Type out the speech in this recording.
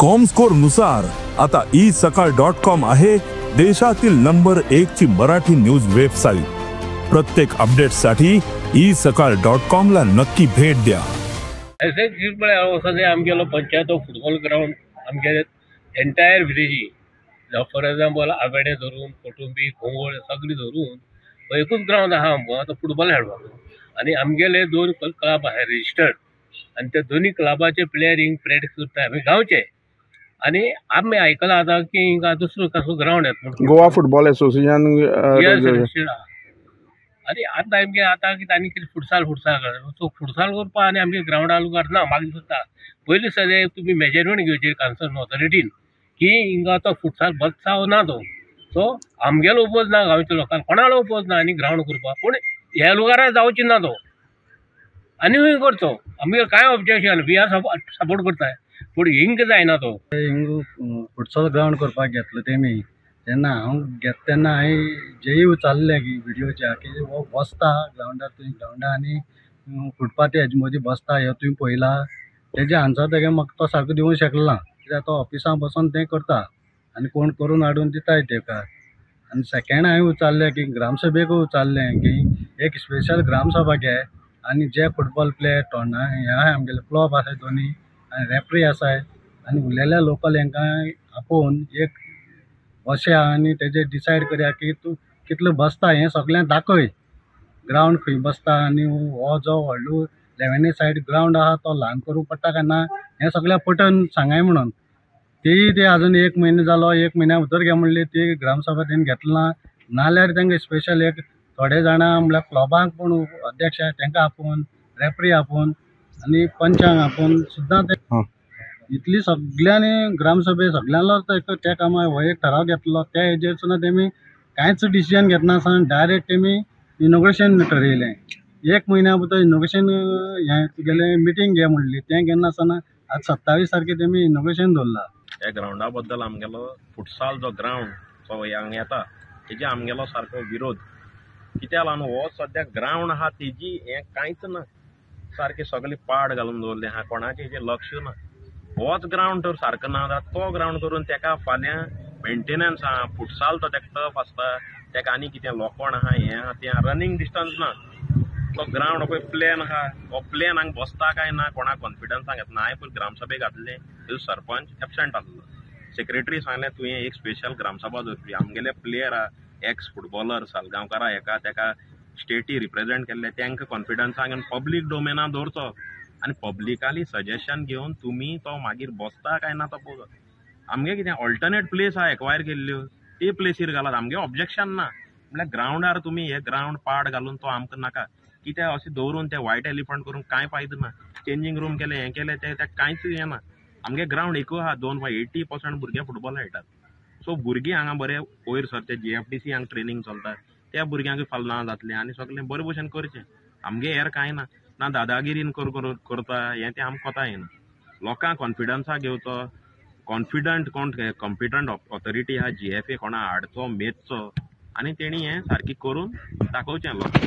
Comscore नुसार आता E सकाळ डॉट कॉम आहे देशातील नंबर 1 ची मराठी न्यूज वेबसाईट. प्रत्येक अपडेटसाठी ई सकाळ डॉट कॉम ला नक्की भेट द्या. असेच आमगेलो पंचायत फुटबॉल ग्राउंड आमगे एंटायर विलेजी, फॉर एग्जाम्पल आवेडे धरून कोटुंबी कोंगोळ सगळी धरून एकूच ग्राउंड आहा आमकां तो फुटबॉल खेळपाक. आनी आमगेले 2 क्लब आहा रजिस्टर्ड आनी त्या दोन्ही क्लबाचे प्लेयर हिंग प्रॅक्टीस करता आमी गांवचे. आनी आमी आयकलां आतां की हिंगा दुसरो कसो ग्राउंड येता गोवा फुटबॉल एसोसिएशन. आनी आतां आमगे आतां कितें आनी कितें फुटसाल फुटसाल सो फुटसाल करपा आनी आमगे ग्रावंडा लुगार ना मागीर सुद्दां पयलीं सगळें तुमी मेजरमेंट घेवची कन्सर्न ऑथॉरिटीन की हिंगा तो फुटसाल बसता ना तो. सो आमगेलो उपोज ना गांवच्या लोकांक कोणालो उपोज ना आनी ग्रावंड करपाक, पूण ह्या लुगारा जावची ना तो आनी खंय करचो आमगेर कांय ऑब्जेक्शन, we are support करताय, पूण हिंग जायना तो. हिंग फुटसाल ग्रावंड करपाक घेतलो तेमी तेन्ना हांव घेता तेन्ना हांवें जेय विचारलें की विडियोच्या की हो बसता ग्रावंडार, तुवें ग्रावंडार आनी फुटपाथ हेजे मदीं बसता हें तुवें पळयलां. तेजें आन्सर तेगे म्हाका तो सारको दिवंक शकलो ना, कित्याक तो ऑफिसान बसोन तें करता आनी कोण करून हाडून दिताय तेका. आनी सेकेंड हांवें विचारलें की ग्रामसभेकूय विचारलें की एक स्पेशल ग्रामसभा घे आनी जे फुटबॉल प्लेयर टोर्ना हे आहाय आमगेले क्लब आसाय दोनी आनी रेफ्री आसाय आनी उरलेल्या लोकल हेंकां आपोवन एक बसया आनी तेजेर डिसायड करया की तूं कितलो बसता हें सगळें दाखय, ग्रावंड खंय बसता आनी हो जो व्हडलो 11 सायड ग्रावंड आहा तो ल्हान करूंक पडटा काय ना हें सगळें पटोवन सांगाय म्हणून. तेय ते आजून 1 म्हयनो जालो, 1 म्हयन्या भितर घे म्हणली ती ग्रामसभा तेणी घेतली ना. नाल्यार तांकां स्पेशल एक थोडे जाणां म्हणल्यार क्लबांक पूण अध्यक्ष तांकां आपोवन रेफ्री आपोवन आनी पंचांक आपोवन सुद्दां ते इतली सगळ्यांनी ग्रामसभे सगळ्यांलो त्या कामाक हो एक ठराव घेतलो. त्या हेजेर सुद्दां तेमी कांयच डिसिजन घेतना डायरेक्ट तेमी इनॉग्रेशन ठरयलें. 1 म्हयन्या भितर इनॉग्रेशन हें तुगेलें मिटींग घे म्हणली तें घेनासतना आज 27 तारखे तेमी इनॉग्रेशन दवरलां. ह्या ग्रावंडा बद्दल आमगेलो फुटसाल जो ग्रावंड जो हांगा येता तेजे आमगेलो सारको विरोध कित्याक लागून हो सद्या ग्रावंड आहा तेजी हें कांयच ना, सारकें सगळें पाड घालून दवरलें आहा, कोणाचें हेजें लक्ष ना. होच ग्रावंड तर सारको ना जाल्यार तो ग्रावंड करून तेका फाल्यां मेंटेनन्स आहा, फुटसाल तो तेका टफ आसता, तेका आनी कितें लोकोण आहा हें आहा तें आहा, रनींग डिस्टन्स ना. तो ग्रावंड पळय प्लेन आहा, हो प्लेन हांगा बसता काय ना कोणाक कॉन्फिडन्साक येतना. हांवें पयलीं ग्रामसभेक घातलें तेजो सरपंच एबसेंट आसलो, सेक्रेटरी सांगलें तुवें एक स्पेशल ग्रामसभा दवरली. आमगेले प्लेयर आहा एक्स फुटबॉलर सालगांवकारा हेका तेका स्टेटी रिप्रेजेंट केल्ले तांकां कॉन्फिडन्साक घेवन पब्लीक डोमेना दवरचो आनी पब्लिकाली सजेशन घेवन तुमी तो मागीर बसता काय ना तो पळोवचो. आमगे कितें ऑल्टरनेट प्लेस आहा एक्वायर केल्ल्यो ते प्लेसीर घालात, आमगे ऑब्जेक्शन ना. म्हणल्यार ग्रावंडार तुमी हे ग्रावंड पाड घालून तो आमकां नाका, कित्याक अशें दवरून ते वायट एलिफंट करून कांय फायदो ना. चेंजींग रूम केलें हें केलें तें कांयच हें ना. आमगे ग्रावंड एकूय आहा 2.80% भुरगे फुटबॉल खेळटात. सो भुरगीं हांगा बरें वयर सरचे, GFDC हांगा ट्रेनींग चलता त्या भुरग्यांक फाल्यां ना जातलें आनी सगळें बरे भशेन करचें. आमगे हेर कांय ना, ना दादागिरीन करता हें तें आमकां कोता येना. लोकांक कॉन्फिडन्सा घेवचो, कॉन्फिडंट कोण कॉम्पिटंट ऑथॉरिटी आहा GFA कोणा हाडचो मेजचो आनी तेणी हें सारकें करून दाखोवचें लोकांक.